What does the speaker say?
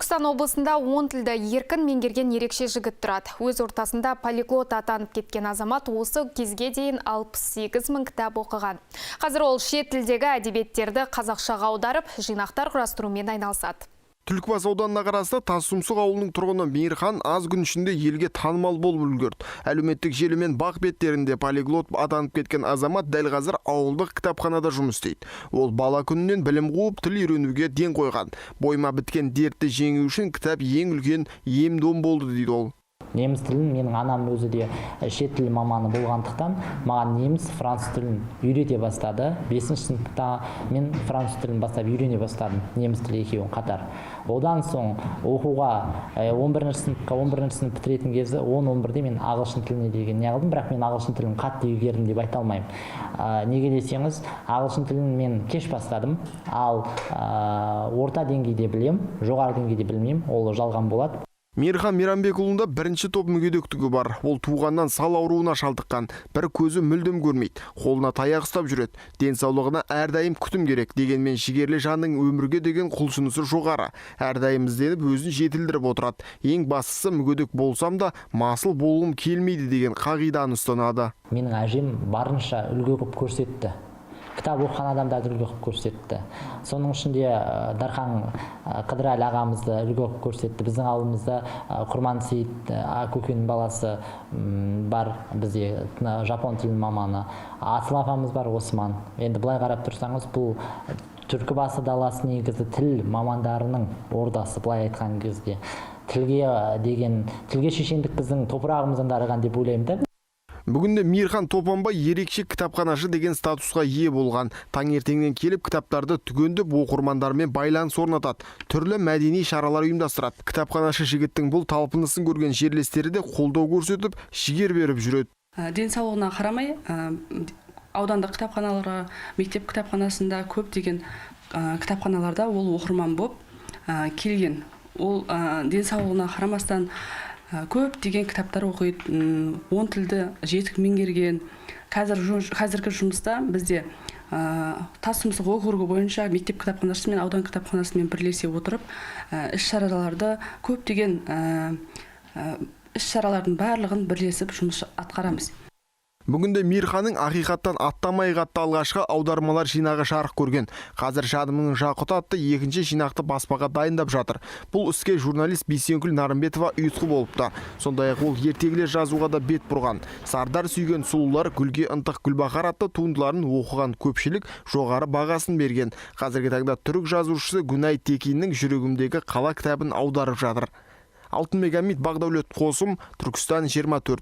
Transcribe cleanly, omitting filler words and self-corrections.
Түркістан облысында 10 тілді еркін меңгерген ерекше жігіт тұрады. Өз ортасында полиглот атанып кеткен азамат осы кезге дейін 68 мың кітап оқыған. Қазір ол шет тілдегі әдебиеттерді қазақшаға аударып, жинақтар құрастырумен айналысады. Түлкібас ауданына қарасты Тастұмсық ауылының тұрғыны Мейірхан аз күн ішінде елге танымал болып үлгерді. Әлеуметтік желі мен бақ беттерінде полиглот атанып кеткен азамат дәл қазір ауылдық кітапханада жұмыс істейді. Ол бала күнінен білім қуып, тіл үйренуге ден қойған. Бойыма біткен дертті жеңу үшін кітап ең үлкен ем-дом болды, дейді ол. Неміс тілін менің анам өзі де шет тіл маманы болғандықтан, маған неміс, француз тілін үйрете бастады. Бесінші сыныпта мен француз тілін бастап үйрене бастадым, неміс тілі екеуін қатар. Одан соң оқуға 11-сыныпқа, 11-сынып бітіретін кезде, 10-11-де мен ағылшын тіліне деген не қылдым. Бірақ мен ағылшын тілін қатты игердім деп айта алмаймын. Неге десеңіз, ағылшын тілін мен кеш бастадым. Ал орта деңгейде білем, жоғары деңгейде білмеймін, ол жалған болады. Мейірхан Мейрамбекұлында бірінші топ мүгедектігі бар. Ол туғаннан сал ауруына шалдыққан. Бір көзі мүлдем көрмейді. Қолына таяқ ұстап жүреді. Денсаулығына әрдайым күтім керек. Дегенмен жігерлі жанның өмірге деген құлшынысы жоғары. Әрдайым ізденіп, өзін жетілдіріп отырады. Ең бастысы, мүгедек болсам да масыл болғым келмейді деген қағиданы ұстанады. Менің әжем барынша үлгі қылып көрсетті. Кітап оқыған адамдарды үлгі қылып көрсетті. Соның ішінде Дархан Қыдырәлі ағамызды үлгі қылып көрсетті. Біздің ауылымызда Құрман Сейіт көкенің баласы бар, бізде жапон тілінің маманы. Асыл апамыз бар, Осман. Енді былай қарап тұрсаңыз, бұл Түркібасы даласы негізі тіл мамандарының ордасы. Былай айтқан кезде, тілге деген, тілге шешендік біздің топырағымыздан дарыған деп ойлаймын да. Бүгінде Мейірхан Топанбай ерекше кітапханашы деген статусқа ие болған. Таңертеңнен келіп, кітаптарды түгендеп, оқырмандармен байланыс орнатады. Түрлі мәдени шаралар ұйымдастырады. Кітапханашы жігіттің бұл талпынысын көрген жерлестері де қолдау көрсетіп, жігер беріп жүреді. Денсаулығына қарамай, аудандық кітапханаларға, мектеп кітапханасында, көптеген кітапханаларда ол оқырман болып келген. Ол денсаулығына қарамастан көптеген кітаптар оқиды, 10 тілді жетік меңгерген. Қазіргі жұмыста бізде Тастұмсық округі бойынша мектеп кітапханасы мен аудан кітапханасымен бірлесе отырып, іс шараларды, көптеген іс шаралардың барлығын бірлесіп жұмыс атқарамыз. Бүгінде Мейірханның «Ақиқаттан аттамайық» атты алғашқы аудармалар жинағы жарық көрген. Қазір «Жадымның жақұты» атты екінші жинақты баспаға дайындап жатыр. Бұл іске журналист Бейсенкүл Нарымбетова ұйытқы болыпты. Сондай-ақ ол ертегілер жазуға да бет бұрған. «Сардар сүйген сұлулар», «Гүлге ынтық Гүлбахар» атты туындыларын оқыған көпшілік жоғары бағасын берген. Қазіргі таңда түрік жазушысы Гүнай Текиннің «Жүрегімдегі қала» кітабын аударып жатыр. Алтынбек Әмит, Бағдәулет Қосым, Түркістан 24.